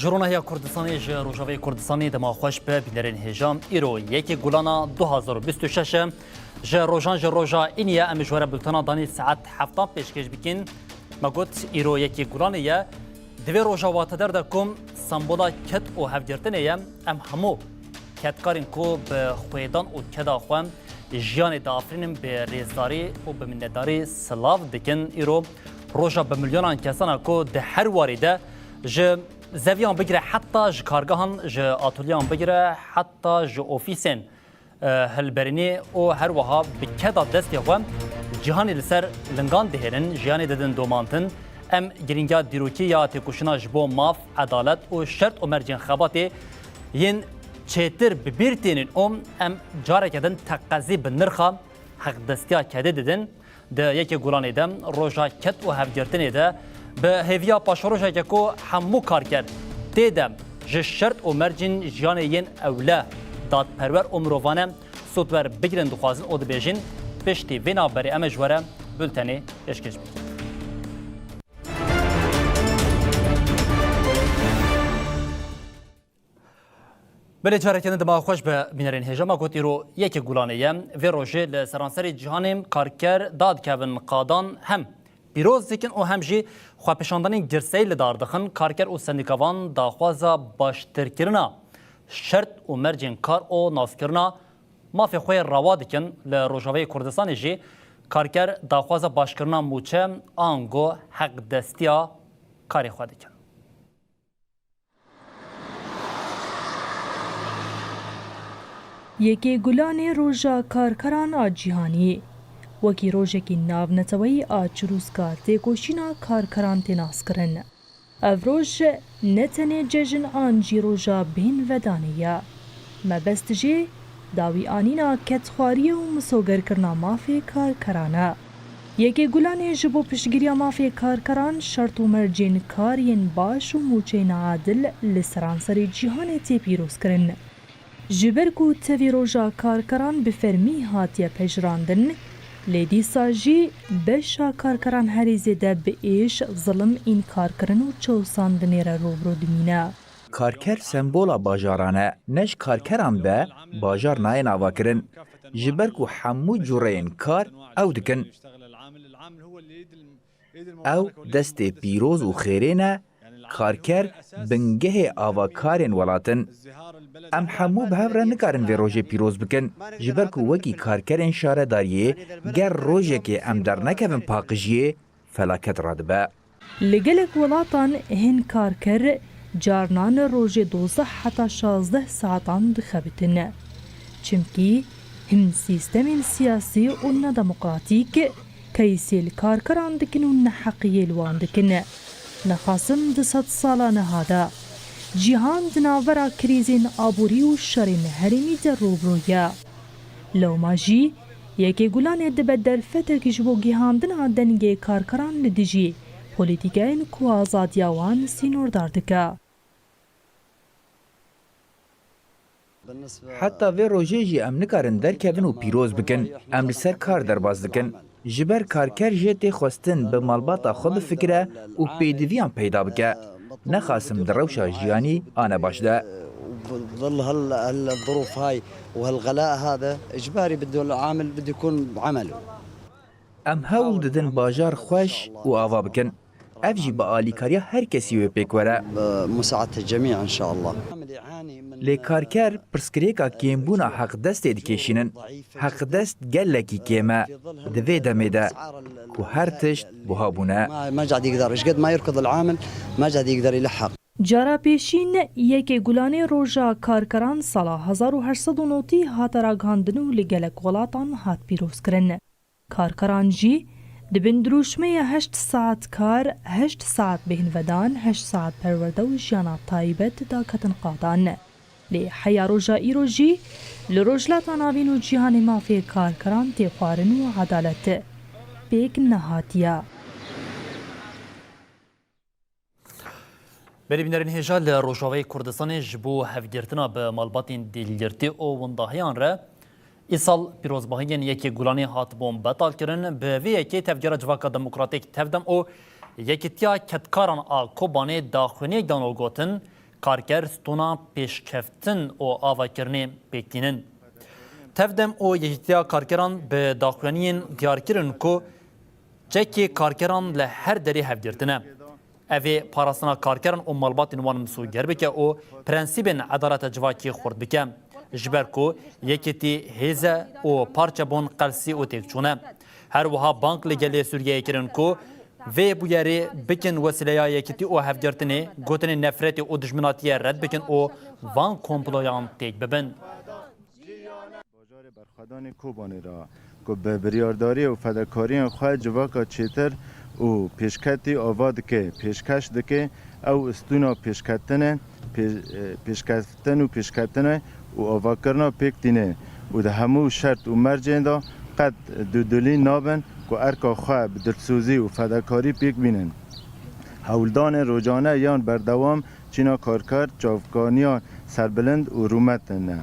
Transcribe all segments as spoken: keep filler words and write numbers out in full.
Ji ronahiya Kurdistanê, ji Rojavayê Kurdistanê dema xweş be bînerên hêja. Îro yekê Gulana du hazar û bîst û şeş e. Ji rojan ji roja înî ye, em ji we re bultena danî saet heftan pêşkêş bikin. Me got, îro yekê Gulanê ye. Di vê roja wateder de ku sembola ked û hevgirtinê ye, em hemû kedkarên ku bi xwêdan û keda xwe jiyanê diafirînin, bi rêzdarî û bi minnetdarî silav dikin. Îro roja bi milyonan kesan e ku di her warî de ji zeviyan bigire heta ji kargehan, ji atolyeyan bigire heta ji ofîsên, e, hilberînê û her wiha bi keda destê xwe cîhanê li ser lingan dihêlin, jiyanê didin domantin. Em girîngiya dîrokî ya têkoşîna ji bo maf, edalet û şert û mercên xebatê yên çêtir bi bîr tênin û em careke din teqezî bi nirxa heqdestiya kedê didin. Di yekê Gulanê de, roja ked û hevgirtinê de, bi hêviya paşerojeke ku hemû karker tê de ji şert û mercên jiyanê yên ewle, dadperwer û mirovane sûd werbigirin dixwazin û dibêjin, piştî vê navberê em ê ji we re bultenê pêşkêş bikin. Belê, careke din dema xweş be bînerên hêja. Me got îro yekê Gulanê ye. Vê rojê li seranserê cîhanê karker dadikevin qadan hem pîroz dikin û hem jî xwepêşandanên girseyî li dar dixin. Karker û sendîkavan daxwaza baştirkirina şert û mercên kar û naskirina mafê xwe yê rewa dikin. Li Rojavayê Kurdistanê jî karker daxwaza başkirina mûçe ango heqdestiya karê xwe dikin. Yekê Gulanê roja karkeran a cîhanî, wekî rojekî navneteweyî a çirûska têkoşîna karkeran tê naskirin. Ev roj ne tenê cejn an jî roja bêhnvedanê ye. Mebest jê dawîanîna kedxwariyê û misogerkirina mafê karkeran e. Yekê Gulanê ji bo piştgiriya mafê karkeran, şert û mercên kar yên baş û mûçeyên adil li seranserê cîhanê tê pîrozkirin. Ji ber ku tevî roja karkeran bi fermî hatiye pejirandin, lê dîsa jî beşa karkeran herî zêde bi êş, zilim, înkarkirin û çewsandinê re rû bi rû dimîne. Karker sembola bajaran e. Ne ji karkeran be, bajar nayên avakirin. Ji ber ku hemû cureyên kar ew dikin. Ew destê pîroz û xêrê ne, karker bingehê avakarên welat in. Em hemû bi hev re nikarin vê rojê pîroz bikin. Ji ber ku wekî karkerên şaredariyê ger rojekê em dernekevin paqijiyê, felaket radibe. Li gelek welatan hin karker carinan rojê dozdeh heta şazdeh saetan dixebitin. Çimkî hin sîstemên siyasî û nedemokratîk keysê li karkeran dikin û neheqiyê li wan dikin. Nexasim di sedsala niha de cîhan di navbera krîzên aborî û şerên herêmî de rû bi rû ye. Lewma jî Yekê Gulanê dibe derfetek ji bo gihandina dengê karkeran li dijî polîtîkayên ku azadiya wan sînordar dike. Heta vê rojê jî em nikarin derkevin û pîroz bikin. Em li ser kar derbas dikin. Ji ber karker jê tê xwestin bi malbata xwe bifikire û pêdiviyan peyda bike. Nexasim di rewşa jiyanî a ne baş de. ظل هال الظروف هاي وهالغلاء هذا اجباري بده العامل بده يكون بعمله. Em hewl didin bajar xweş û ava bikin. Ev jî bi alîkariya her kesî wê pêk were. مساعدة الجميع إن شاء الله. Lê karker pirsgirêka kêmbûna heqdestê dikêşînin. Heqdest gelekî kêm e di vê demê de ku her tişt buha bûne. ما ما جاد يقدر، ايش قد ما يركض العامل ما جاد يقدر يلحق. Cara pêşîn yekê Gulanê Roja Karkeran sala hezar û heşt sed û notî hate ragihandin û li gelek welatan hat pîrozkirin. Karkeran jî di bin dirûşmeyê heşt saet kar, heşt saet bêhnvedan, heşt saet perwerde û jiyana taybet daketin qadan. Lê heya roja îro jî li Rojhilata Navîn û cîhanê mafê karkeran tê xwarin û edalet pêk nehatiye. Belê bînerên hêja, li Rojavayê Kurdistanê ji bo hevgirtina bi malbatên dêlgirtî û windahiyan re îsal pîrozbahiyên yekê Gulanê hatibûn betalkirin. Bi vê yekê Tevgera Civaka Demokratîk, Tevdem, û Yekîtiya Kedkaran a Kobanê daxuyaniyek dan û gotin, Karker stûna pêşkeftin û avakirinê pêk tînin. Tevdem û Yekîtiya Karkeran bi daxuyaniyên diyar kirin ku çekê karkeran li her derê hevgirtine. Ev ê parastina karkeran û malbatên wan misoger bike û prensîbên edaleta civakî xurt bike. Ji ber ku yekîtî hêz e û parçebûn qelsî û têkçûn e. Her wiha bang li gelê Sûriyeyê kirin ku vê bûyerê bikin wesîleya yekîtî û hevgirtinê, gotinên nefretê û dijminatiyê red bikin û van komployan têk bibin. Bajarê Berxwedanê Kobanê re ku bi biryardariyê û fedakariyên xwe civaka çêtir û pêşketî ava dike, pêşkeş dike, ew stûna pêşketine, pê-, e, pêşkeftin û pêşketine û avakirina pêk tîne û di hemû şert û mercên de qet dûdilî nabin ku erka xwe bi dilsozî û fedakarî pêk bînin. Hewldanên rojane yan berdewam çîna karker çavkaniya serbilind û rûmet ne.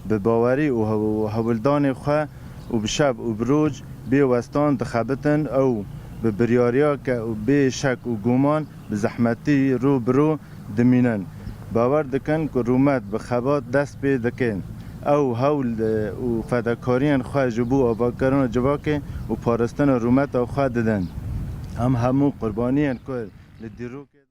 Bi bawerî û hew-, hewldanê xwe û bi şev û bi roj bê westan dixebitin ew bi biryariyeke û bê şek û guman bi zehmetî rû bi rû dimînin. Bawer dikin ku rûmet bi xebat dest pê dikin. Ew hewl, e, û fedakariyên xwe ji bo avakirina civakê û parastina rûmeta xwe didin. Em hemû qurbaniyên ku li dîrokê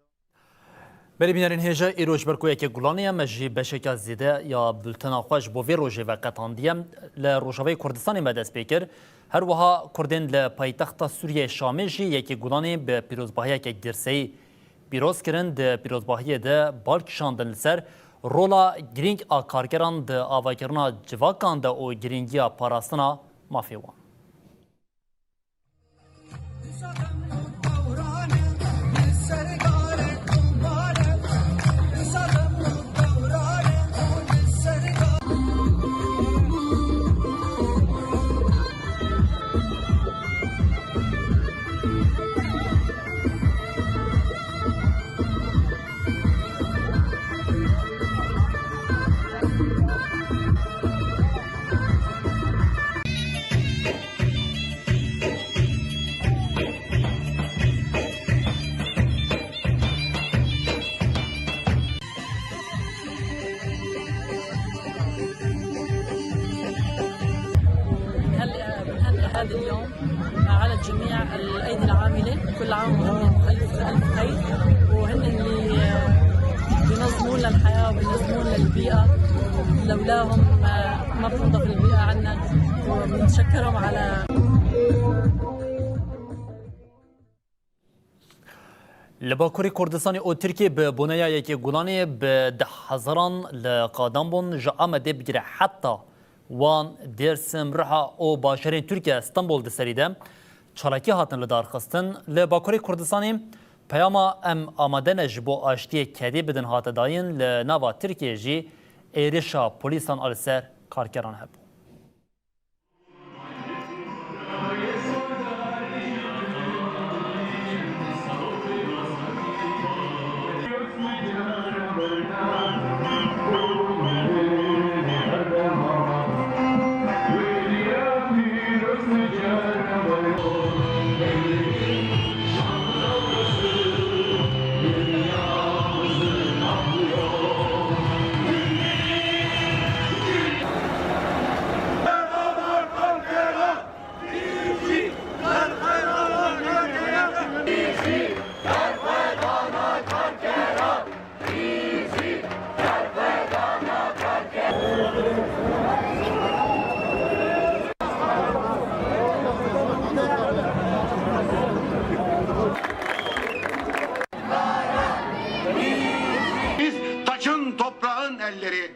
Belê bînerên hêja, îro ji ber ku yekê Gulanê ye, me jî beşeke zêde ya bultena xwe ji bo vê rojê veqetandiye. Li Rojavayê Kurdistanê me dest pê kir. Her wiha Kurdên li paytexta Sûriyeyê Şamê jî yekê Gulanê bi pîrozbahiyeke girseyî pîroz kirin. Di pîrozbahiyê de bal kişandin li ser rola girîng a karkeran di avakirina civakan de û girîngiya parastina mafê wan. بنهنئ، بنهنئ هذا اليوم على الجميع، الأيدي العاملة، كل عام وهم بألف، ألف خير. وهن اللي، آه، بينظموا لنا الحياة وبينظموا لنا البيئة. لولاهم، آه، ما بتنظف البيئة عنا. وبنتشكرهم على Li Bakurê Kurdistanê û Tirkiyê bi boneya yekê Gulanê bi deh hezaran li qadan bûn, ji Amedê bigire heta Wan, Dêrsim, Riha û bajarên Tirkiye Stenbol di serî de çalakî hatin lidarxistin. Li Bakurê Kurdistanê peyama "Em amade ne ji bo aştiyê kedê bidin" hate dayîn, li nava Tirkiyê jî êrişa polîsan a li ser karkeran hebû. Biz taşın toprağın elleri,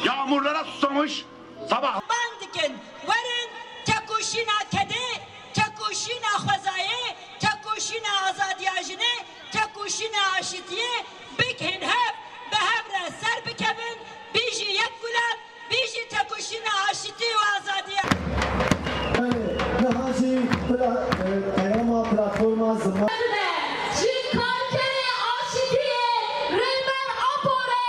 yağmurlara susamış sabah. Bang dikin, werin tekoşîna kedê, tekoşîna xwezayê, tekoşîna azadiya jinê, tekoşîna aşitiyê bikin hev, bi hev re ser bikevin, bijî Yek Gulan, bijî tekoşîna aşitî û azadiya. Belê, niha jî pla-, e, peyama platforma ziman. Ji karkerê aşitiyê Rêber Apo re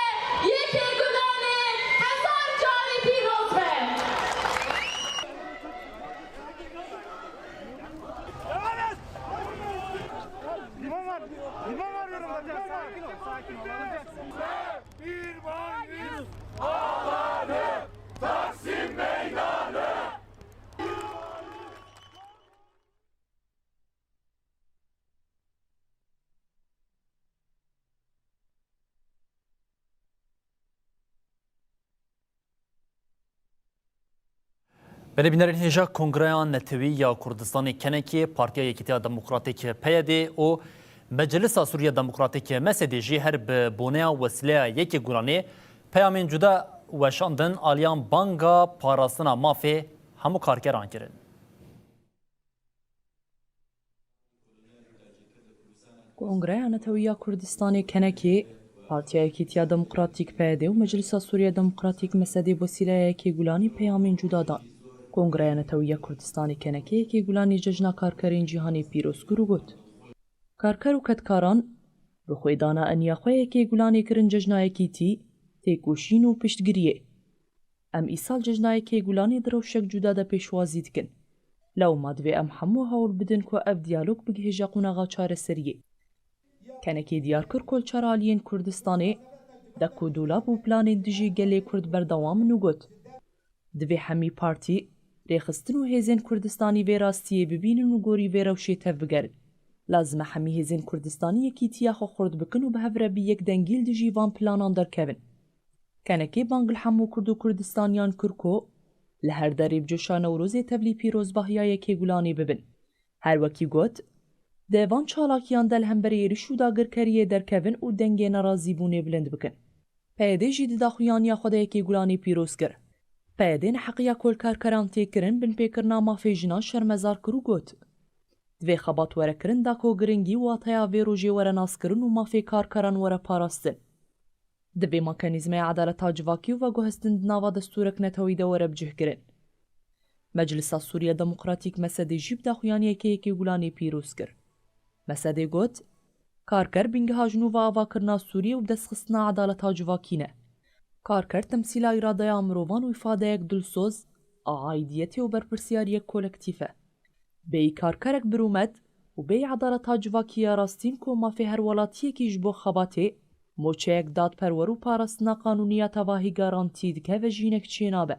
Yekê Gulanê hezar carî pîroz be. Limon var. Limon var yorumda. Sakin ol. Belê bînerên hêja Kongreya Netewî ya Kurdistanê KENEKê, Partiya Yekîtiya Demokratîk PYD û Meclisa Sûriya Demokratîk MSD'ê jî her bi boneya wesileya Yekê Gulanê peyamên cuda weşandin aliyan banga parastina mafê hemû karkeran kirin. Kongreya Netewî ya Kurdistanê KENEKê, Partiya Yekîtiya Demokratîk PYD û Meclisa Sûriya Demokratîk MSD'ê bi wesîleya Yekê Gulanê peyamên cuda dan. Kongreya Netewî ya Kurdistanê KENEKê Yekê Gulanê Cejna Karkerên Cîhanê pîroz kir û got, Karker û kedkaran bi xwêdana eniya xwe Yekê Gulanê kirin cejna yekîtî, têkoşîn û piştgiriyê. Em îsal cejna Yekê Gulanê di rewşek cuda de pêşwazî dikin. Lewma divê em hemû hewl bidin ku ev diyalog bigihêje qonaxa çareseriyê. KENEKê diyar kir ku li çar aliyên Kurdistanê dek û dolab û planên dijî gelê Kurd berdewam in û got, Divê hemî partî, rêxistin û hêzên Kurdistanî vê rastiyê bibînin û gorî vê rewşê tevbigerin. Lazim e hemî hêzên Kurdistanî yekîtiya xwe xurt bikin û bi hev re bi yekdengî li dijî van planan derkevin. KENEKê bang li hemû Kurd û Kurdistaniyan kir ku li her derê bi coşa Newrozê tevlî pîrozbahiya Yekê Gulanê bibin. Her wekî got, Di van çalakiyan de li hemberî êrîş û dagirkeriyê derkevin û dengê nerazîbûnê bilind bikin. PYD jî di daxuyaniya xwe de Yekê Gulanê pîroz kir. PYD neheqiya ku li karkeran tê kirin binpêkirina mafê jinan şermezar kir û got, Divê xebat were kirin da ku giringî û wateya vê rojê were naskirin û mafê karkeran were parastin. Divê mekanîzmaya edaleta civakî û veguhestin di nava destûrek netewî de were bicihkirin. Meclisa Sûriya Demokratîk MSD'ê jî bi daxuyaniyekê Yekê Gulanê pîroz kir. MSD'ê got, Karker bingeha ji nû ve avakirina Sûriyê û bidestxistina edaleta civakî ne. Karker temsîla îradeya mirovan û îfadeyek dilsoz a aîdiyetê û berpirsiyariyek kolektîf e. Bêyî karkerek birûmet û bêyî edaleta civakî ya rastîn ku mafê her welatiyekî ji bo xebatê, moçeyek dadperwer û parastina qanûnî ya tevahî garantî dike, vejînek çênabe.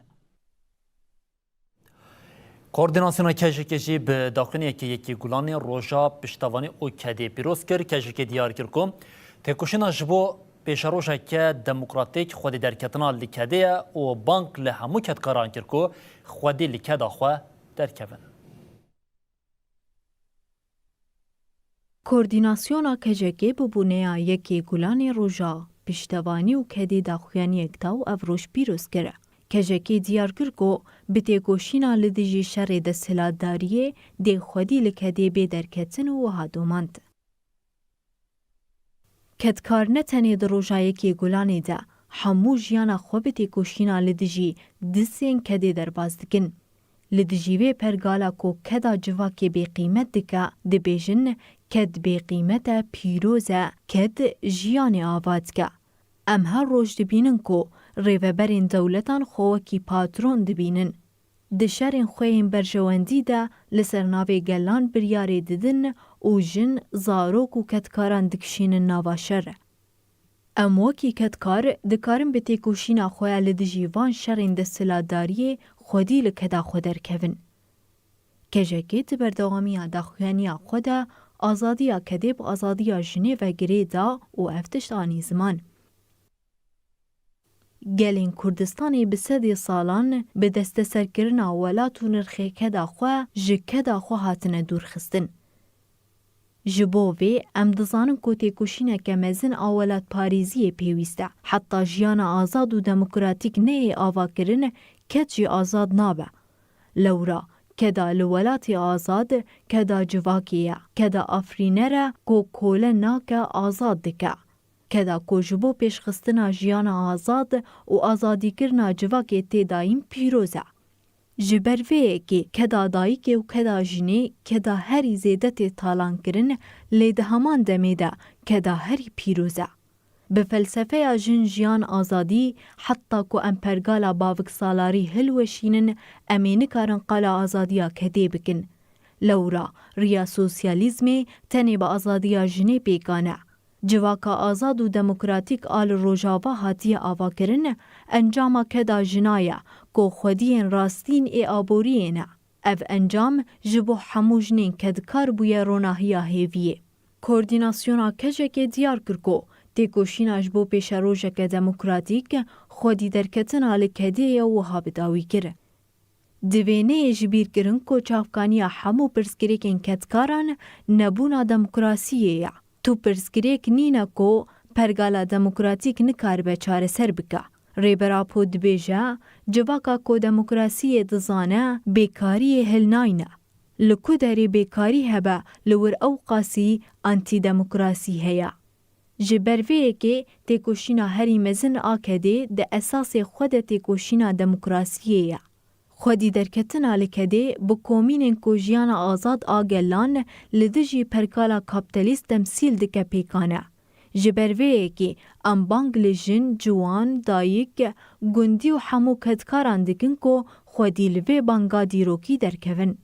Koordînasyona KJK'ê jî bi daxuyaniyekê Yekê Gulanê roja piştevanî û kedê pîroz kir. KJK'ê diyar kir ku têkoşîna ji bo pêşerojeke demokratîk xwedî derketina li kedê ye û bang li hemû kedkaran kir ku xwedî li keda xwe derkevin. Koordînasyona KJK'ê bi boneya Yekê Gulanê roja piştevanî û kedê daxuyaniyek da û ev roj pîroz kir. KJK'ê diyar kir ku bi têkoşîna li dijî şerê desthilatdariyê dê xwedî li kedê bê derketin û wiha domand. Kedkar ne tenê di roja Yekê Gulanê de hemû jiyana xwe bi têkoşîna li dijî disên kedê derbas dikin. Li dijî vê pergala ku keda civakê bêqîmet dike, dibêjin, ked bêqîmet e, pîroz e, ked jiyanê ava dike. Em her roj dibînin ku rêveberên dewletan xwe wekî patron dibînin. Di şerên xwe yên berjewendî de li ser navê gelan biryarê didin û jin, zarok û kedkaran dikişînin nava şer. Em wekî kedkar dikarin bi têkoşîna xwe ya li dijî van şerên desthilatdariyê xwedî li keda xwe derkevin. KJK'ê di berdewamiya daxuyaniya xwe de azadiya kedê bi azadiya jinê ve girê da û ev tişt anî ziman. Gelên Kurdistanê bi sedê salan bi desteserkirina welat û nirxê keda xwe ji keda xwe hatine dûrxistin. Ji bo vê em dizanin ku têkoşîneke mezin a welatparêziyê pêwîst e. Heta jiyana azad û demokratîk neyê avakirin, ked jî azad nabe. Lewra keda li welatê azad keda civakê ye, keda afirîner e ku kole nake, azad dike. Keda ku ji bo pêşxistina jiyana azad û azadîkirina civakê tê dayîn pîroz e. Ji ber vê yekê keda dayikê û keda jinê keda herî zêde tê talankirin, lê di heman demê de keda herî pîroz e. Bi felsefeya jin, jiyan, azadî, heta ku em pergala baviksalarî hilweşînin, em ê nikarin qala azadiya kedê bikin. Lewra riya sosyalîzmê tenê bi azadiya jinê pêkan e. Civaka azad û demokratîk a li Rojava hatiye avakirin, encama keda jina ye ku xwediyên rastîn ê aboriyê ne. Ev encam ji bo hemû jinên kedkar bûye ronahiya hêviyê. Koordînasyona KJK'ê diyar kir ku têkoşîna ji bo pêşerojeke demokratîk xwedî derketina li kedê ye û wiha bi dawî kir. Divê neyê ji bîr kirin ku çavkaniya hemû pirsgirêkên kedkaran nebûna demokrasiyê ye. Tu pirsgirêk nîne ku pergala demokratîk nikaribe çareser bike. Rêber Apo dibêje, civaka ku demokrasiyê dizane, bêkariyê hilnayne. Li ku derê bêkarî hebe, li wir ew qasî antîdemokrasî heye. Ji ber vê yekê têkoşîna herî mezin a kedê di esasê xwe de têkoşîna demokrasiyê ye. Xwedî derketina li kedê bi komînên ku jiyana azad a gelan li dijî pergala kapîtalîst temsîl dike pêkan e. Ji ber vê yekê em bang li jin, ciwan, dayik, gundî û hemû kedkaran dikin ku xwedî li vê banga dîrokî derkevin.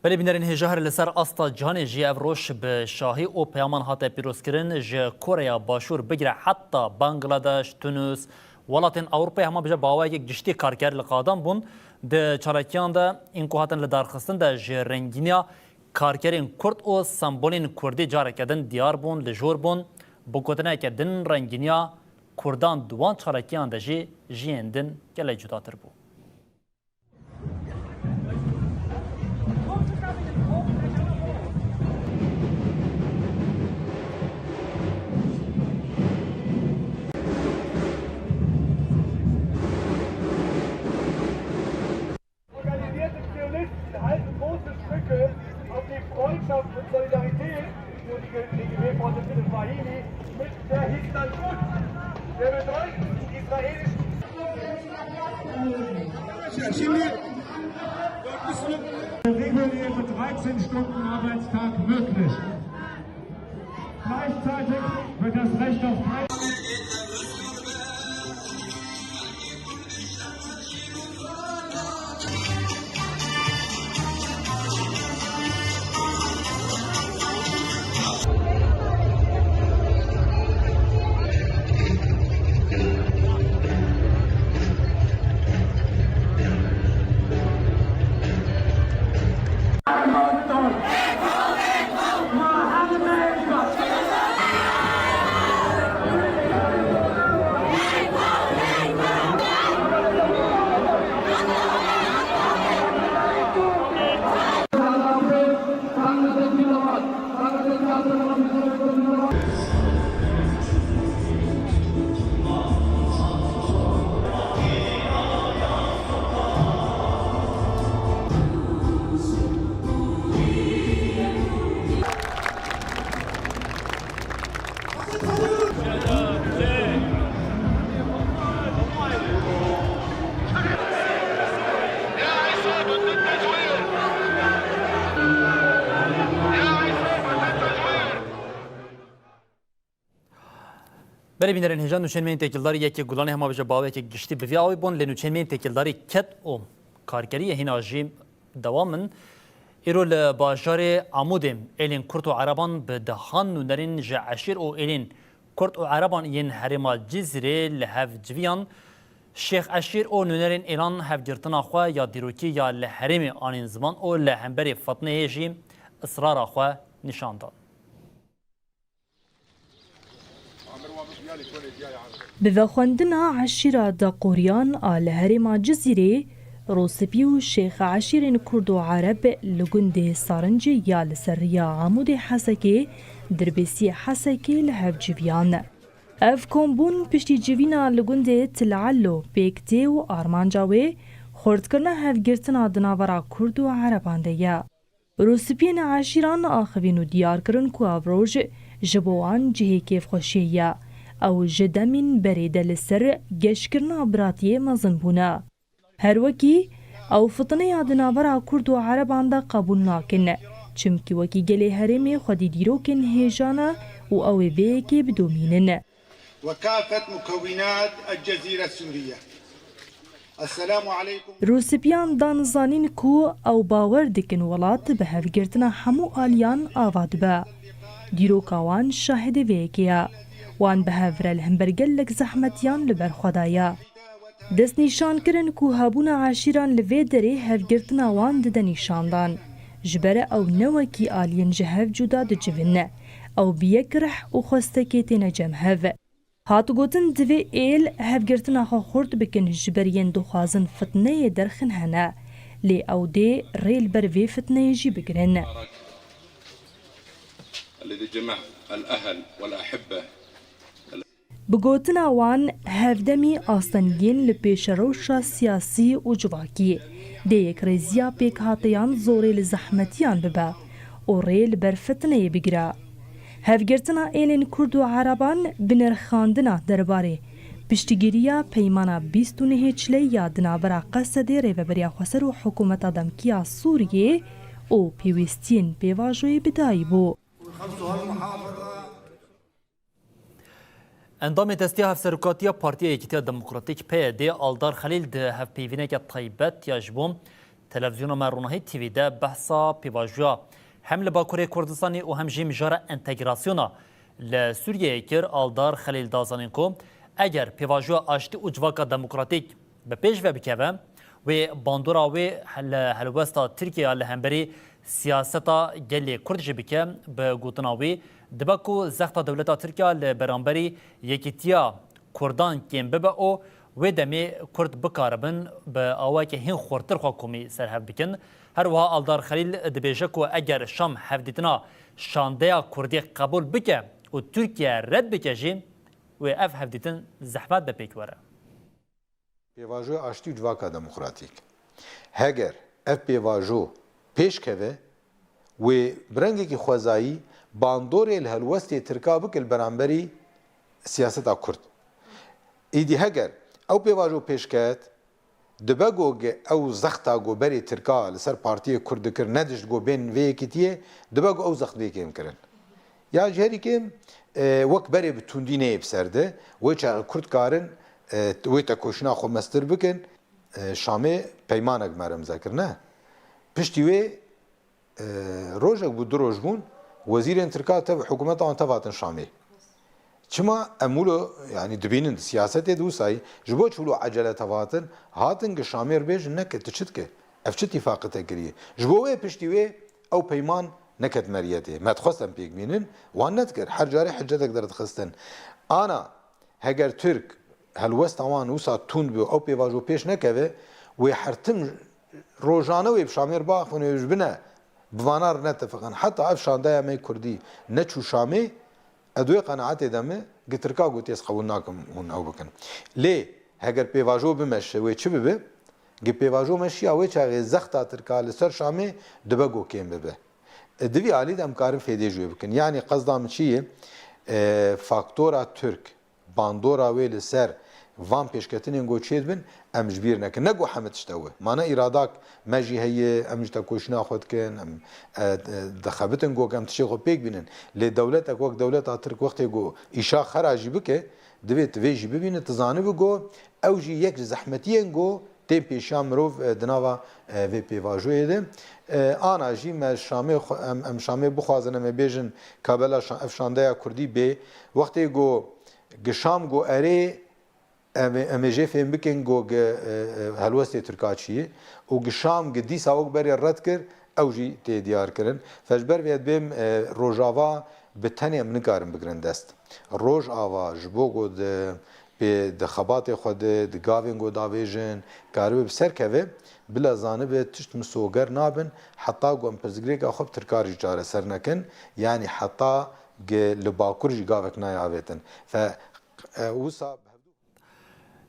Belê bînerên hêja, her li ser asta cîhanê jî ev roj bi şahî û peyaman hate pîrozkirin. Ji Koreya Başûr bigire heta Bangladeş, Tunus, welatên Ewropayê hema bije bi awayekî giştî karker li qadan bûn. Di çalakiyan de ên ku hatin lidarxistin de ji rengîniya karkerên Kurd û sembolên Kurdî careke din diyar bûn, li jor bûn. Bi gotineke din, rengîniya Kurdan di wan çalakiyan de jî ji yên din gelek cudatir bû. Organisierten Zionisten halten große Stücke auf die Freundschaft und Solidarität, so die G-, die G-W-Vorsitzende Fahimi, mit der Hisdallahut, der bedeutendsten israelischen Şimdi reguläre dreizehn Stunden Arbeitstag möglich. Gleichzeitig wird das Recht auf Belê bînerên hêja, nûçeyên me yên têkildarî yekê Gulanê hema bije bi awayekî giştî bi vî awê bûn, lê nûçeyên me yên têkildarî ked û karkeriyê hîna jî dewam in. Îro li bajarê Amûdê êlên Kurd û Ereban bi dehan nûnerên ji eşîr û êlên Kurd û Ereban yên herêma Cizîrê li hev civiyan. Şêx Eşîr û nûnerên êlan hevgirtina xwe ya dîrokî ya li herêmê anîn ziman û li hemberî fitneyê jî israra xwe nîşan dan. Bi vexwendina eşîra Daqoriyan a li herêma Cizîrê, Rosipî û şêx eşîrên Kurd û Ereb li gundê Sarincê ya li ser riya Amûdê Hesekê, Dirbêsiyê Hesekê li hev civiyan. Ev kombûn piştî civîna li gundê Til Elo, Pêktê û armanca wê xurtkirina hevgirtina di navbera Kurd û Ereban de ye. Rûspiyên eşîran axivîn û diyar kirin ku ev roj ji bo wan cihê kêfxweşiyê ye. Ew ji demên berê de li ser geşkirina biratiyê mezin bûne. Her wekî ew fitineya di navbera Kurd û Ereban de qebûl nakin, çimkî wekî gelê herêmê xwedî dîrokên hêja ne û ew ê vê yekê bidomînin. وكافة مكونات الجزيرة السورية. السلام عليكم. Rûsipiyan dan zanîn ku ew bawer dikin welat bi hevgirtina hemû aliyan ava dibe. Dîroka wan şahidê vê yekê ye. Wan bi hev re li hember gelek zehmetiyan li ber xwe daye. Destnîşan kirin ku hebûna eşîran li vê derê hevgirtina wan dide nîşandan. Ji ber ew ne wekî aliyên ji hev cuda dicivin. Ew bi yek rih û xwestekê têne cem hev. Hat gotin, divê êl hevgirtina xwe xurt bikin, ji ber yên dixwazin fitneyê derxin hene, lê ew dê rê li ber vê fitneyê jî bigirin. الذي جمع الأهل والأحبة. Bi gotina wan, hevdemî astengiyên li pêşerewşa siyasî û civakî dê yekrêziya pêkhateyan zorê li zehmetiyan bibe û rê li ber fitneyê bigire. Hevgirtina êlên Kurd û Ereban bi nirxandina derbarê piştgiriya peymana bîst û nehê Çileyê ya di navbera Qesedê Rêveberiya Xweser û Hikûmeta Demkî ya Sûriyê û pêwîstiyên pêvajoyê bi dayî bû. Endamê Desteya Hevserokatiya Partiya Yekîtiya Demokratîk, P Y D, Aldar Xelîl di hevpeyvîneke taybet ya ji bo Televizyona me Ronahî T V de behsa pêvajoya hem li Bakurê Kurdistanê û hem jî mijara entegrasyona li Sûriyeyê kir. Aldar Xelîl da zanîn ku eger pêvajoya aştî û civaka demokratîk bi pêş ve bikeve, wê bandora wê li helwesta Tirkiye ya li hemberî siyaseta gelê Kurd jî bike. Bi gotina wî, dibe ku zexta dewleta Tirkiye li beramberî yekîtiya Kurdan kêm bibe û wê demê Kurd bikaribin bi awayeke hîn xurtir xwe komî serhev bikin. Her wiha Aldar Xelîl dibêje ku eger Şam hevdîtina şandeya Kurdî qebûl bike û Tirkiye red bike jî, wê ev hevdîtin zehmet be pêk were. Pêvajoya aştî û civaka demokratîk. Heger ev pêvajo pêş keve, wê bi rengekî xwezayî bandorê li helwestê Tirka bike li beramberî siyaseta Kurd. Îdî heger ew pêvajo pêş ket, dibe ku gi-, ew zexta ku berê Tirka li ser partiyê Kurd dikir, nedişt ku bên vê yekîtiyê, dibe ku ew zext bê kêm kirin. Ya ji herî kêm, e, wek berê bi tundî neyê bi ser de, wê çaxê Kurd karin, e, wê tekoşîna xwe mestir bikin, e, Şamê peymanek me re imze kirine. Piştî wê, e, rojek bû, du roj bûn, wezîrên Tirka tev, hikûmeta wan tev hatin Şamê. Çima em wilo, yanî dibînin di siyasetê de wisa yî, ji bo çi wilo ecele tev hatin, hatin gi Şamê re bêjin, neke tu çi dike? Ev çi tîfaqê te kiriye? Ji bo wê piştî wê ew peyman neket meriyetê. Me dixwest em pêk bînin, wan nedikir. Her carê hiccetek derdixistin. Ana, heger Tirk helwesta wan wisa tund bû, ew pêvajo pêş nekeve, wê her tim rojane wê bi Şamê re biaxivin, wê ji bine bi vana re netefiqin. Heta ev şandeya me Kurdî neçû Şamê, ez wê qenaetê de me, gi Tirka gotiye, ez qebûl nakim hûn ew bikin. Lê heger pêvajo bimeşe, wê çi bibe? Gi pêvajo meşiya, wê çaxê zexta Tirka li ser Şamê dibe ku kêm bibe. E, di vî alî de em karin fêdê ji wê bikin. Yanî qesda min çi ye? E, faktora Tirk, bandora wê li ser van pêşketinên ku çêdibin, em ji bîr nekin. Ne ku hemî tişt ew e. Mane îradak me jî heye, em ji tekoşîna xwe dikin, em, e, e, dixebitin ku em tiştê xwe pêk bînin. Lê dewletek wek dewleta Tirk wextê ku îşa xera jî bike, divê tu vê jî bibîne, tu zanibî ku ew jî yek ji zehmetiyên ku tên pêşiya mirov, e, di nava, e, vê pêvajoyê de. E, ana jî me Şamê xwe, em, em Şamê bixwazin, em ê bêjin kabela şa-, ev şandeya Kurdî bê. Wextê ku gi Şam got erê, em ê, em ê jê fêm bikin ku gi, e, e, helwestê Tirka çi ye û gi Şam gi dîsa wek berê red kir, ew jî tê diyar kirin. Fe ji ber vê dibêm, e, Rojava bi tenê em nikarin bigirin dest. Rojava ji bo ku di pê di xebatê xwe de, di gavên ku davêjin, karibe bi ser keve, bila zanibe tişt misoger nabin, heta ku em pirsgirêka xwe bi Tirka re jî çareser nekin, yanî heta gi-, li Bakur jî gavek nayê avêtin. Fe, e, wisa bi hevdû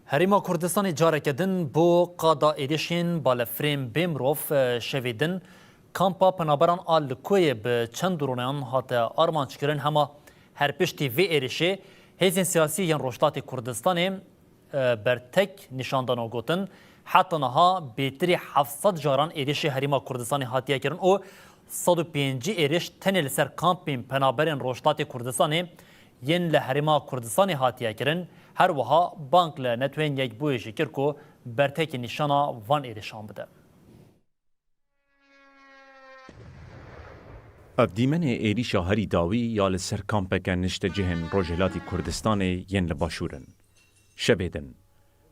Herêma Kurdistanê careke din bo qada êrişên balefirên bê mirov, e, şevê din kampa penaberan a Likoyê bi çend droneyan hate armanc kirin. Hema her piştî vê êrişê hêzên siyasî yên Rojhilatê Kurdistanê, e, bertek nîşan dano gotin, heta niha bêtirî heft sed caran êrişê Herêma Kurdistanê hatiye kirin û sed û pêncî êriş tenê li ser kampên penaberên Rojhilatê Kurdistanê yên li Herêma Kurdistanê hatiye kirin. Her wiha bang li Neteweyên Yekbûyî jî kir ku bertekî nîşana van êrişan bide. Ev dîmenê êrîşa herî dawî ya li ser kampeke niştecihên Rojhilatî Kurdistanê yên li Başûr in. Şevê din,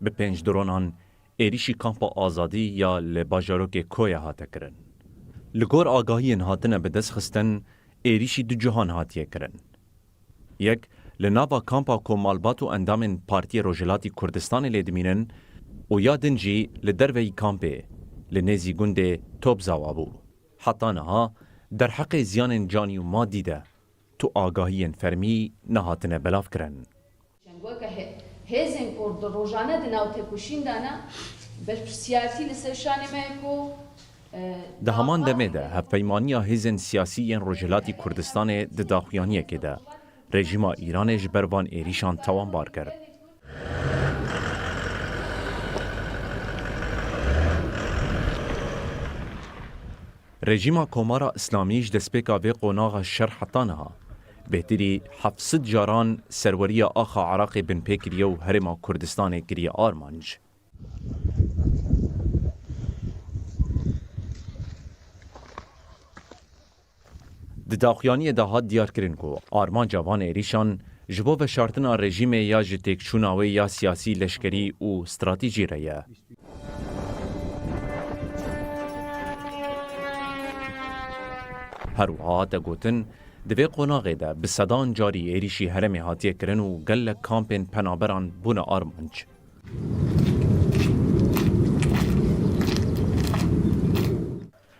bi pênc dronan êrîşî Kampa Azadî ya li bajarokê Koya hate kirin. Li gor agahiyên hatine bi dest xistin, êrîşî du cihan hatiye kirin. Yek Li nava kampa ku malbat û endamên Partiyê Rojhilatî Kurdistanê lê dimînin û ya din jî li derveyî kampê, li nêzî gundê Topzawa bû. Heta niha derheqê ziyanên canî û madî de tu agahiyên fermî nehatine belavkirin. Çend weke hê-, hêzên ku di rojane di nav têkoşîn de ne, berpirsiyartî li ser şanê me ye ku, e, Di heman demê de hevpeymaniya hêzên siyasî yên Rojhilatî Kurdistanê di daxuyaniyekê de rejîma Îranê ji ber van êrîşan tawanbar kir. Rejîma Komara Îslamî ji destpêka vê qonaxa şer heta niha bêtirî heft sed caran serweriya axa Iraqê binpê kiriye û Herêma Kurdistanê kiriye armanc. Di daxuyaniyê de hat diyarkirin ku armanca van êrîşan ji bo veşartina rejîmê ya ji têkçûna wê ya siyasî, leşkerî û stratejî re ye. Her wiha hate gotin, di vê qonaxê de bi sedan carî êrîşî herêmê hatiye kirin û gelek kampên penaberan bûne armanc.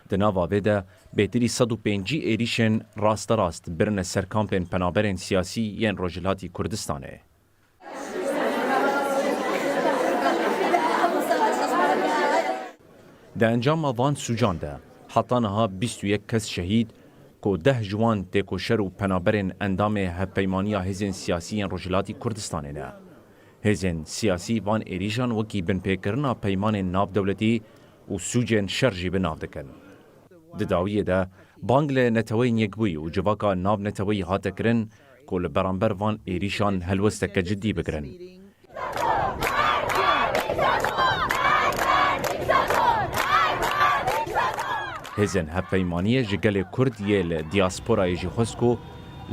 Di nava vê de bêtirî sed û pêncî êrîşên rasterast birine ser kampên penaberên siyasî yên Rojhilatî Kurdistanê. Di encama van sûcan de heta niha bîst û yek kes şehîd, ku deh ji wan têkoşer û penaberên endamê Hevpeymaniya Hêzên Siyasî yên Rojhilatî Kurdistanê ne. Hêzên siyasî van êrîşan wekî binpêkirina peymanên navdewletî û sûcên şer jî bi nav dikin. Di dawiyê de bang li Neteweyên Yekbûyî û civaka navneteweyî hate kirin ku li beramber van êrîşan helwesteke cidî bigirin. Hêzên hevpeymaniyê ji gelê Kurd yê li diasporayê jî xwest ku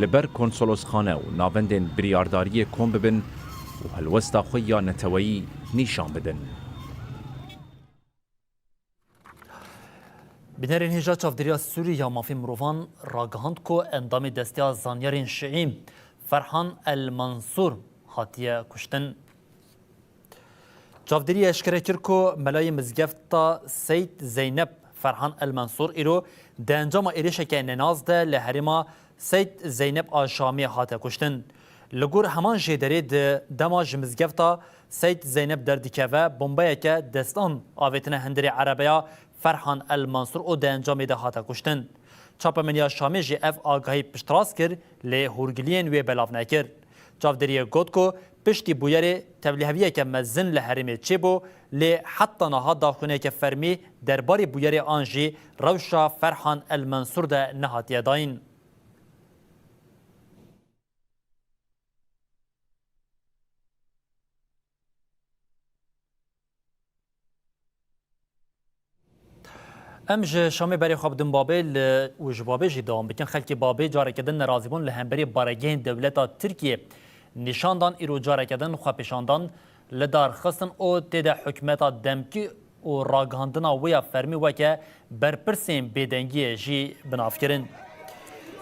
li ber konsolosxane û navendên biryardariyê kom bibin û helwesta xwe ya neteweyî nîşan bidin. Bînerên hêja, Çavdêriya Sûrî ya Mafê Mirovan ragihand ku endamê Desteya Zanyarên Şiî Ferhan El Mansûr hatiye kuştin. Çavdêriyê eşkere kir ku melayê mizgefta Seyd Zeynep Ferhan El Mansûr îro di encama êrişeke nenaz de li herêma Seyd Zeynep a Şamê hate kuştin. Li gor heman jêderê di dema ji mizgefta Seyd Zeynep derdikeve, bombeyeke destan avêtine hundirê erebeya Ferhan El Mansûr û di encamê de hate kuştin. Çapemeniya Şamê jî ev agahî piştrast kir, lê hûrgiliyên wê belav nekir. Çavdêriyê got ku piştî bûyerê tevliheviyeke mezin li herêmê çêbû, lê heta niha daxuyaniyeke fermî derbarê bûyerê an jî rewşa Ferhan El Mansûr de nehatiye dayîn. Em ji Şamê berê xwe bidin Babê li, û ji Babê jî dewam bikin. Xelkê Babê careke din nerazîbûn li hemberî baregehên dewleta Tirkiyê nîşan dan, îro careke din xwepêşandan li dar xistin û tê de hikûmeta demkî û ragihandina wê ya fermî weke berpirsên bêdengiyê jî bi nav kirin.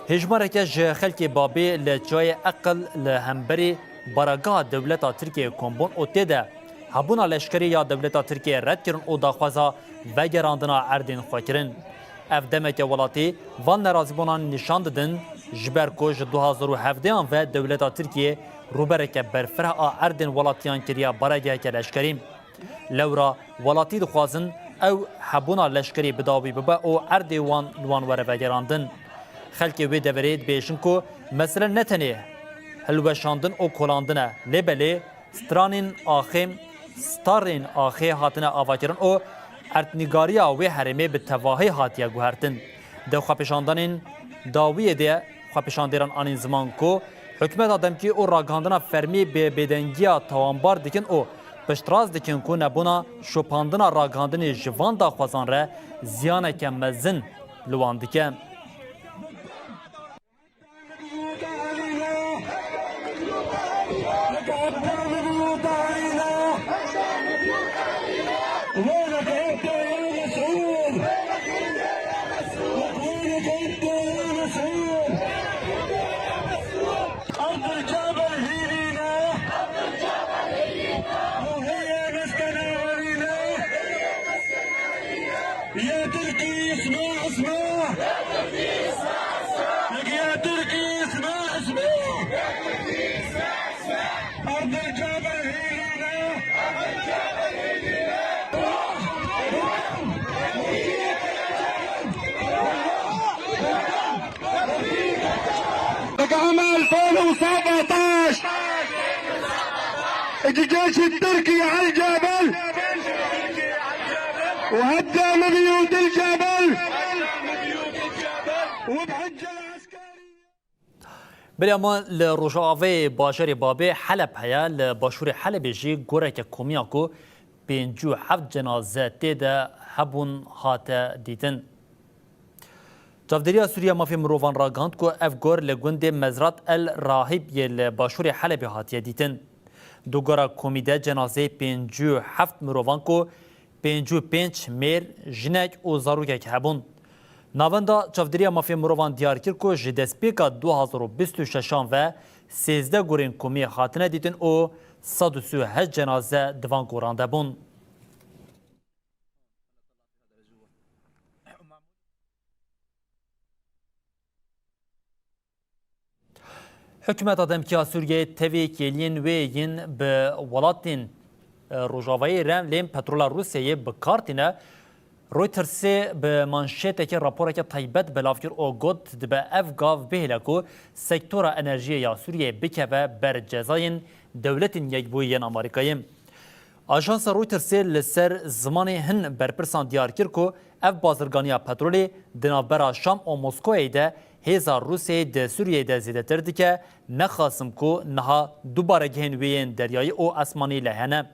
Hêjmareke ji xelkê Babê li Çiyayê Eqil li hemberî baregeha dewleta Tirkiyeyê kom bûn û tê de hebûna leşkerî ya dewleta Tirkiyeyê red kirin û daxwaza vegerandina erdên xwe kirin. Ev demeke welatî van nerazîbûnan nîşan didin, ji ber ku ji du hazar û hevdehan ve dewleta Tirkiyê rûbereke berfireh a erdên welatiyan kiriye baregeheke leşkerî. Lewra welatî dixwazin ew hebûna leşkerî bi dawî bibe û erdê wan li wan were vegerandin. Xelkê wê deverê dibêjin ku mesele ne tenê hilweşandin û kolandin e, lê belê stranên axê, starên axê hatine avakirin û erdnîgariya wê herêmê bi tevahî hatiye guhertin. Di xwepêşandanên dawiyê de xwepêşandêran anîn ziman ku hikûmeta demkî û ragihandina fermî bi bêdengiya tawanbar dikin û piştrast dikin ku nebûna şopandina ragihandinê ji van daxwazan re ziyaneke mezin li wan dike. عام ألفين وسبعتاش، الجيش التركي على الجبل، وهدى من بيوت الجبل، وبحج العسكري. Belê, ama li rojavayê bajarê Babê Heleb heye, li başûrê Helebê jî goreke komiya ku pêncî û heft cenaze tê de hebûn hate dîtin. Çavdêriya Sûriye Mafê Mirovan ragihand ku ev gor li gundê Mezrat El Rahib yê li başûrê Helebê hatiye dîtin. Di gora komî de cenazeyê pêncî û heft mirovan ku pêncî û pênc mêr, jinek û zarokek hebûn. Navenda Çavdêriya Mafê Mirovan diyar kir ku ji destpêka du hazar û bîst û şeşan ve sêzdeh gorên komiyê hatine dîtin û sed û sî û heşt cenaze di van goran de bûn. Hikûmeta demkî ya Sûriyeyê tevî kêliyên wê yên bi welatên, e, rojavayî re lê petrola Rûsyayê bi kar tîne. Reutersê bi manşeteke raporeke taybet belav kir û got, dibe ev gav bihêle ku sektora enerjiyê ya Sûriyeyê bikeve ber cezayên Dewletên Yekbûyî yên Amerîkayê. Ajansa Reutersê li ser zimanê hin berpirsan diyar kir ku ev bazirganiya petrolê di navbera Şam û Moskowayê de hêza Rûsyayê di Sûriyeyê de zêdetir dike, nexasim ku niha dubare gihên wê yên deryayî û esmanî lehene.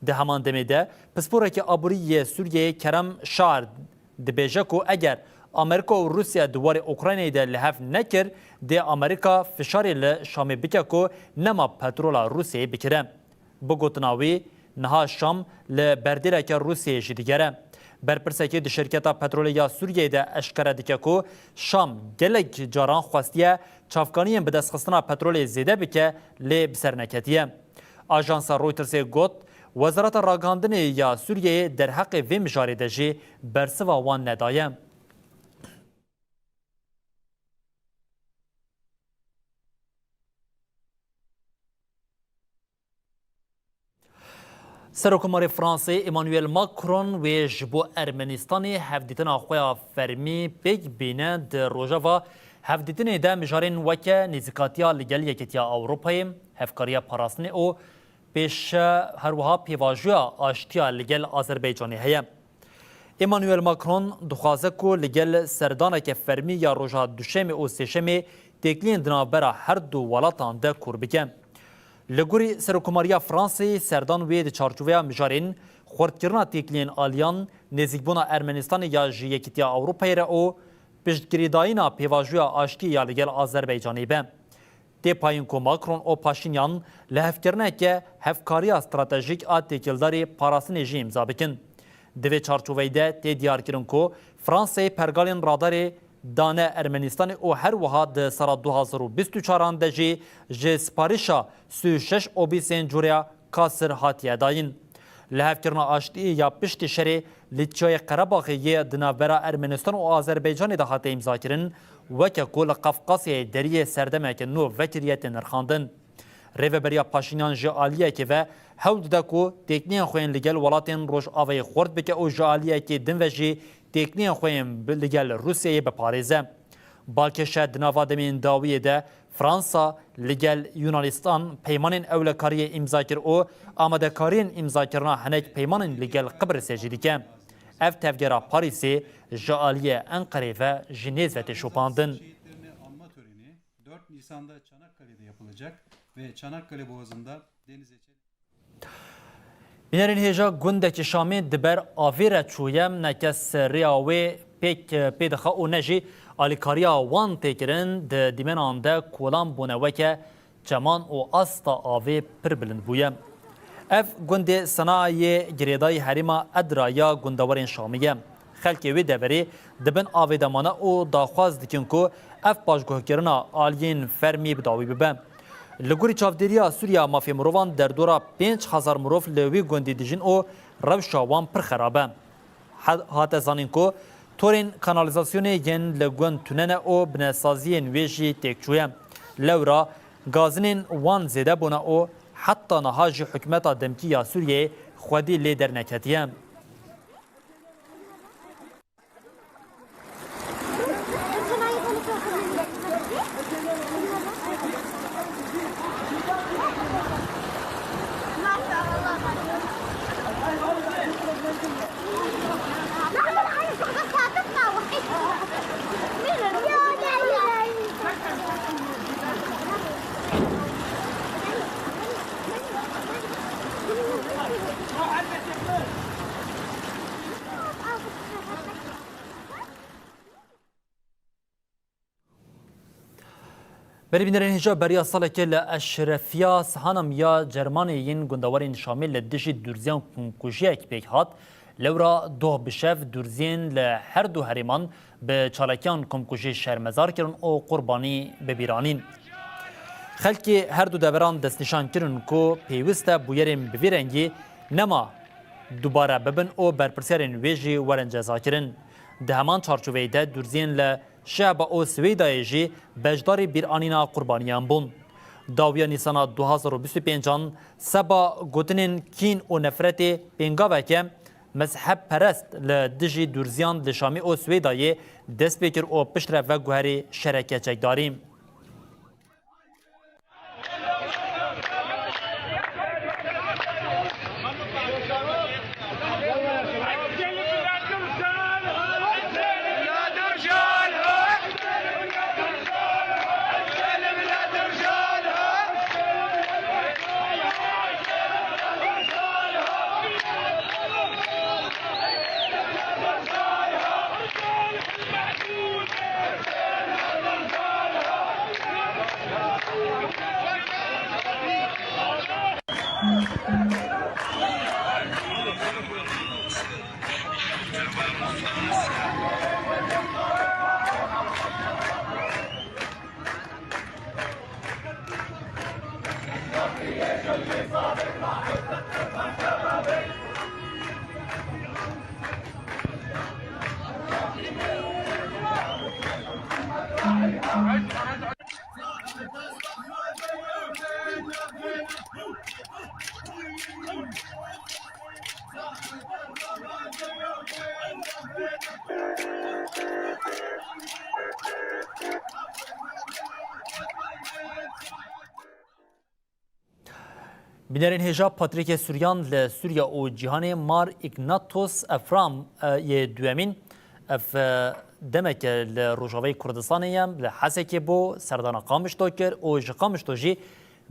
Di heman demê de, pisporekî aborî yê Sûriyeyê Kerem Şar dibêje ku eger Amerîka û Rûsya di warê Ukraynayê de li hev nekir, dê Amerîka fişarê li Şamê bike ku nema petrola Rûsyayê bikire. Bi gotina wî, niha Şam li berdêleke Rûsyayê jî digere. Berpirsekî di şirketa petrolê ya Sûriyeyê de eşkere dike ku Şam gelek caran xwestiye çavkaniyên bidestxistina petrolê zêde bike, lê bi ser neketiye. Ajansa Reutersê got, Wezareta Ragihandinê ya Sûriyeyê derheqê vê mijarê de jî bersiva wan nedaye. Serokkomarê Fransê Emmanuel Macron wê ji bo Ermenistanê hevdîtina xwe ya fermî pêk bîne. Di rojeva hevdîtinê de mijarên weke nêzîkatiya li gel Yekîtiya Ewropayê, hevkariya parastinê û pêşe her wiha pêvajoya aştiya li gel Azerbaycanê heye. Emmanuel Macron dixwaze ku li gel serdaneke fermî ya roja Duşemê û Sêşemê têkiliyên di navbera her du welatan de kûr bike. Li gorî Serokkomariya Franseyê, serdan wê di çarçoveya mijarên xurtkirina têkiliyên aliyan, nêzîkbûna Ermenistanê ya ji Yekîtiya Ewropayê re û piştgirîdayîna pêvajoya aştiyê ya li gel Azerbaycanê be. Tê payîn ku Macron û Paşinyan lihevkirineke hevkariya stratejîk a têkildarî parastinê jî îmza bikin. Di vê çarçoveyê de tê diyarkirin ku Fransayê pergalên radarê dane Ermenistanê û her wiha di sala du hazar û bîst û çaran de jî ji siparişa sî û şeş obîsên cureya Kasir hatiye dayîn. Lihevkirina aştiyê ya piştî şerê li Çiyayê Qerebaxê yê di navbera Ermenistan û Azerbaycanê de hate îmzakirin, weke ku li Qafqasyayê Deriyê serdemeke nû vekiriye tê nirxandin. Rêveberiya Paşinyan ji aliyekê ve hewl dide ku têkiliyên xwe yên li gel welatên Rojavayê xurt bike û ji aliyekê din ve jî têkiliyên xwe yên bi, li gel Rûsyayê biparêze. Balkêş e, di nava demên dawiyê de Fransa li gel Yunanistan peymanên ewlekariyê îmza kir û amadekariyên îmzakirina hinek peymanên li gel Qibrisê jî dike. Ev tevgera Parîsê ji aliyê Enqerê ve ji nêz ve tê şopandin. Şehitlerini anma töreni dört Nisan'da Çanakkale'de yapılacak ve Çanakkale Boğazı'nda denize Bînerên hêja gundekî Şamê di ber avê re çûye, nekes rêya wê pêk pê dixe û ne jî alîkariya wan tê kirin, di dîmenan de kolan bûne weke çeman û asta avê pir bilind bûye. Ev gundê Sena yê girêdayî herêma Edra ya gundewarên Şamê ye. Xelkê wê deverê di bin avê de mane û daxwaz dikin ku ev paşguhkirina aliyên fermî bi dawî bibe. Li gorî çavdêriya Sûriya Mafê Mirovan derdora pênc hezar mirov li wî gundî dijîn û rewşa wan pir xerab e. Ha-, hate zanîn ku torên kanalîzasyonê yên li gund tune ne û binesaziyên wê jî têk çûye. Lewra gazinên wan zêde bûne û heta niha jî hikûmeta demkî ya Sûriyeyê xwedî lê derneketiye. Belê bînerên hêja, beriya salekê li Eşrefiya Sihanam ya Cermanê yên gundewarên Şamê li dijî durziyan komkujiyek pêk hat. Lewra doh bi şev durziyên li her du herêman bi çalakiyan komkujî şermezar kirin û qurbanî bi bîr anîn. Xelkê her du deveran destnîşan kirin ku pêwist e bûyerên bi vî rengî nema dubare bibin û berpirsiyarên wê jî werin cezakirin. Di heman çarçoveyê de durziyên li Şehba û Swêdayê jî beşdarî bîranîna qurbaniyan bûn. Dawiya Nîsana du hazar û bîst û pêncan seba gotinên kîn û nefretê pêngaveke mezhebperest li dijî durziyan li Şamê û Swêdayê dest pê kir û piştre veguherî şereke çekdarî. Bînerên hêja, Patrîkê Suryan li Sûriya û cîhanê, Mar Îgnatos Efram, e, yê duyemîn, ev, e, demeke li Rojavayê Kurdistanê ye, li Hesekê bû, serdana Qamişlo kir û ji Qamişlo jî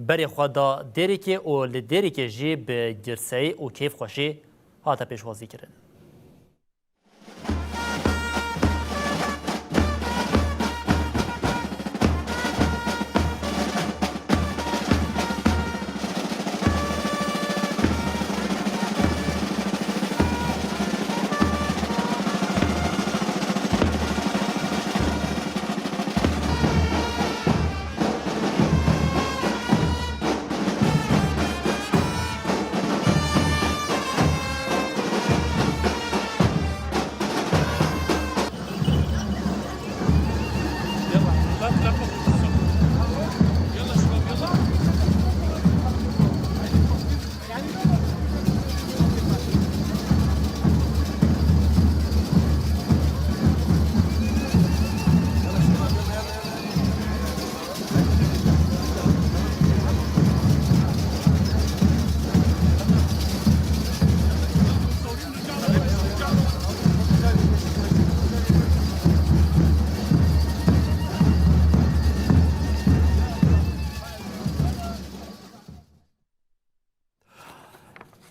berê xwe da Dêrikê û li Dêrikê jî bi girseyî û kêfxweşî hate pêşwazîkirin.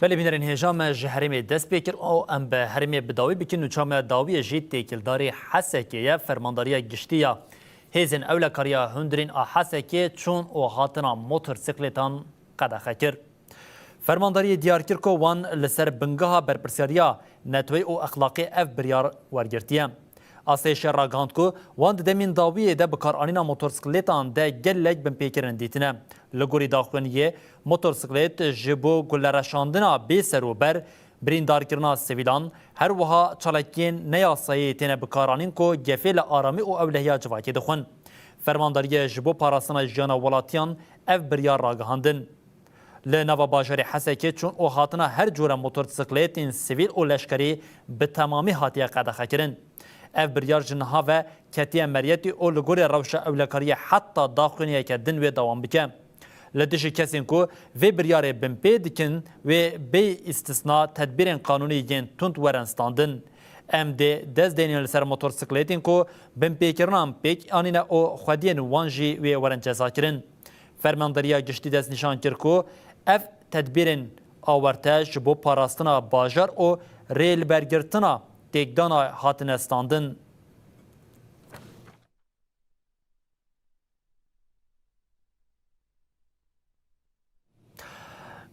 Belê bînerên hêja, me ji herêmê dest pê kir û em bi herêmê bi dawî bikin. Nûça me dawiyê jî têkildarî Hesekê ye. Fermandariya Giştî ya Hêzên Ewlekariya Hundirîn a Hesekê çûn û hatina motorsiklêtan qedexe kir. Fermandariyê diyar kir ku wan li ser bingeha berpirsiyariya neteweyî û exlaqê ev biryar wergirtiye. Asayîşê ragihand ku wan di demên dawiyê de bikaranîna motorsiklêtan de gelek binpêkirin dîtine. Li gorî daxuyaniyê, motorsiklêt ji bo gulereşandina bê serûber, birîndarkirina sivîlan, her wiha çalakiyên neyasayî têne bikaranîn ku gefê li aramî û ewlehiya civakê dixwin. Fermandariyê ji bo parastina jiyana welatiyan ev biryar ragihandin. Li nava bajarê Hesekê çûn û hatina her cûre motorsiklêtên sivîl û leşkerî bi temamî hatiye qedexekirin. Ev biryar ji niha ve ketiye meriyetî û li gorî rewşa ewlekariyê heta daxuyaniyeke din wê dewam bike. Li dijî kesên ku vê biryarê binpê dikin, wê bê îstisna tedbîrên qanûnî yên tund werin standin. Em dê dest deynin li ser motorsiklêtên ku binpêkirinan pêk anîne û xwediyên wan jî wê werin cezakirin. Fermandariya Giştî destnîşan kir ku ev tedbîrên awarte ji bo parastina bajar û rêlibergirtina têkdana hatine standin.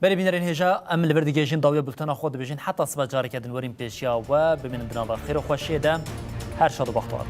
Belê bînerên hêja, em li vir digihêjin dawiya bultena xwe, dibêjin heta sibe careke din werîn pêşiya we, bimînin di nava xêr û xweşiyê de. Her şad û bextewar.